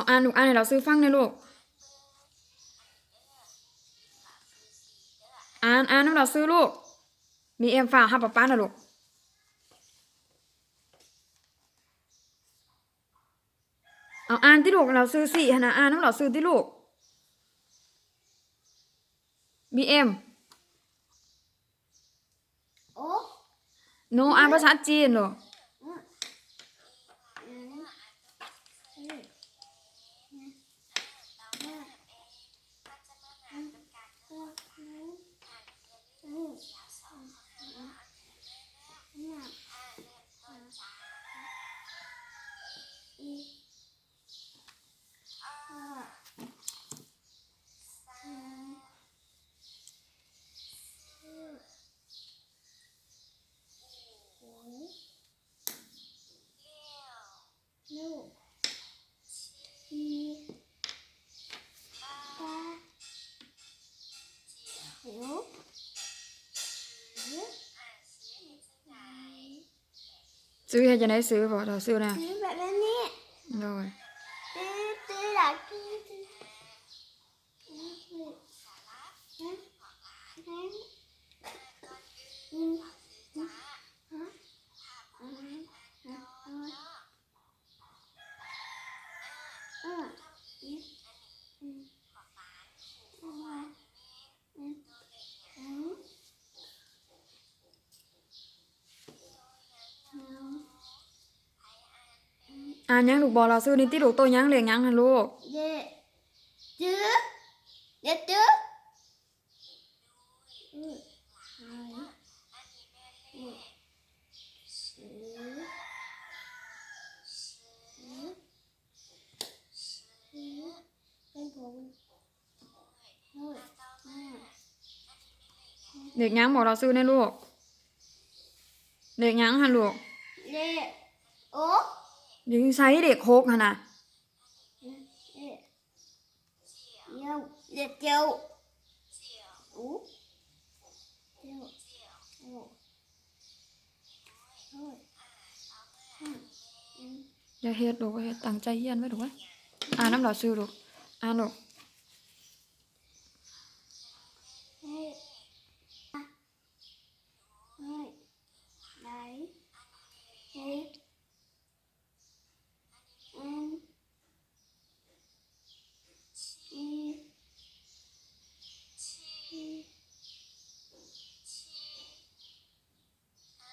ອ່ານລູກ ອ່ານໃຫ້ລາວຊື່ຟັງແດ່ລູກ. ອ່ານ ອ່ານນຳລາວຊື່ລູກ. ບີເອັມ ຟ້າວຫາປ້າປ້ານະລູກ. ເອົາ ອ່ານຕິລູກ ລາວຊື່ສີ່ຫັ້ນນະ ອ່ານນຳລາວຊື່ຕິລູກ. ບີເອັມ ໂອ້ ໂນ ອ່ານພາສາຈີນໂລດ. ຊື່ເຮັດຈັ່ງໃດ? ຊື່ບໍ່? ລາວຊື່ນະ ຊື່ແບບນີ້ ໂດຍ ອ່ານຫຍັງລູກ? ບອກລາວຊື່ນີ້ຕິລູກ. ໂຕຫຍັງ? ເລກຫຍັງຫັ້ນລູກ? ເລກ ຈື່ ເລກຈື່. ເລກຫຍັງ? ບອກລາວຊື່ແດ່ລູກ. ເລກຫຍັງຫັ້ນລູກ? ເລກຫົກ. ຢູ່ໃສເລກຫົກຫັ້ນນະ? ເລກ ເລກເກົ້າ. ໂອ້ ເຈົ້າ ເຈົ້າ ໂອ້ຍ ອືມ ຢ່າເຮັດລູກ ຢ່າເຮັດ ຕັ້ງໃຈຮຽນໄວ້ລູກເອີຍ. ອ່ານນຳລາວຊື່ລູກ ອ່ານລູກ. ເຮັດ ເຮັດ ໄດ້ ເຮັດ ເອັນ ຊີ ຊີ ອາ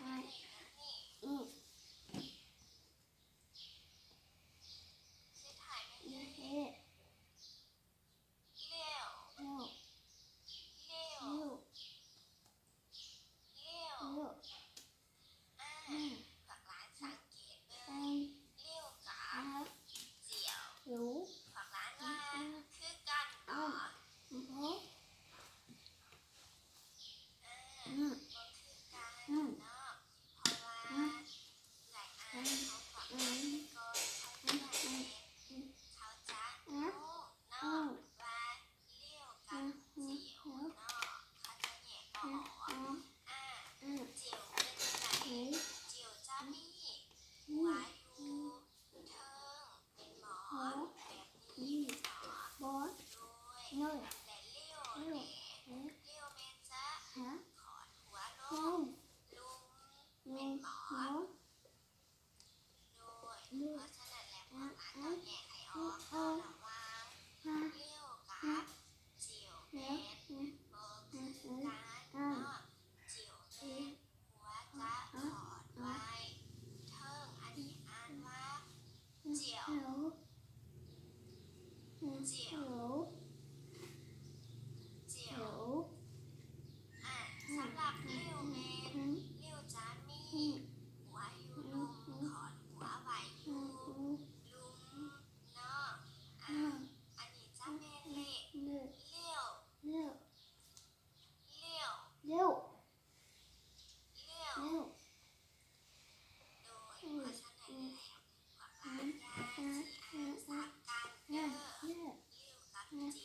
ອາ ອີ ອີ ເອ ເລວ ເລວ ເລວ ອາ ພວກຫຼານສັງເກດເບິ່ງ ລຽວກັບຈຽວ ພວກຫຼານວ່າຄືກັນບໍ? ບໍ່ ອາ ບໍ່ຄືກັນເນາະ ເພາະວ່າ ເອື້ອຍອ້າຍຂອງພວກເຮົາແຕ່ກ່ອນເຂົາເຈົ້າແມ່ນ ເຂົາຈະຮູ້ເນາະວ່າລຽວກັບຈຽວເນາະ ເຂົາຈະແຍກບໍ່ອອກ. ອາ ຈຽວເປັນຈັ່ງໃດ? ຈຽວຈະມີຫົວຢູ່ເທິງແມ່ນບໍ່? ແບບນີ້ແມ່ນບໍ່? ໂດຍ ໂດຍ ແລະ ລຽວແຫຼະ ລຽວແມ່ນຈະຂອດຫົວລົງ ລົງ ແມ່ນບໍ່? ໂດຍ ເພາະສະນັ້ນແຫຼະ ພວກຫຼານຕ້ອງແຍກໃຫ້ອອກເນາະ ລະຫວ່າງລຽວກັບຈຽວແມ່ນບໍ່ຄືກັນເນາະ. ຈຽວແມ່ນຫົວຈະຂອດໄວ້ເທິງ ອັນນີ້ອ່ານວ່າຈຽວ ຈຽວ ຈຽວ. ອາ ສຳລັບລຽວແມ່ນ ລຽວຈະມີຫົວຢູ່ລຸ່ມ ຂອດຫົວໄວ້ຢູ່ລຸ່ມເນາະ. ອາ ອັນນີ້ຈະແມ່ນເລກ ລຽວ ລຽວ ລຽວ ລຽວ ລຽວ ໂດຍ ເພາະສະນັ້ນແຫຼະ ພວກຫຼານຢ່າຊິອ່ານສັບກັນເດີ ລຽວກັບຈ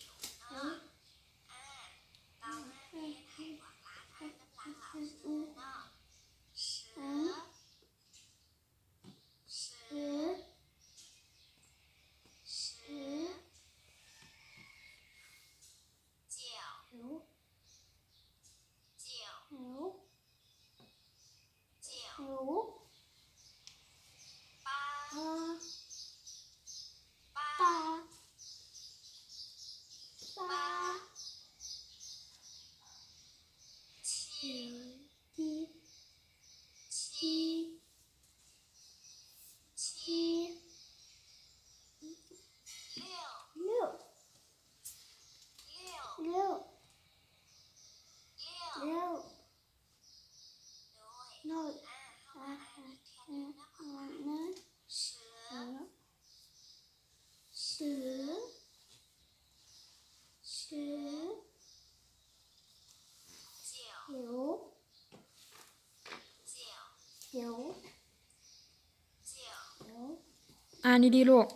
ອ່ານດີໆລູກ.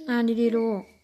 ອ່ານດີໆລູກ.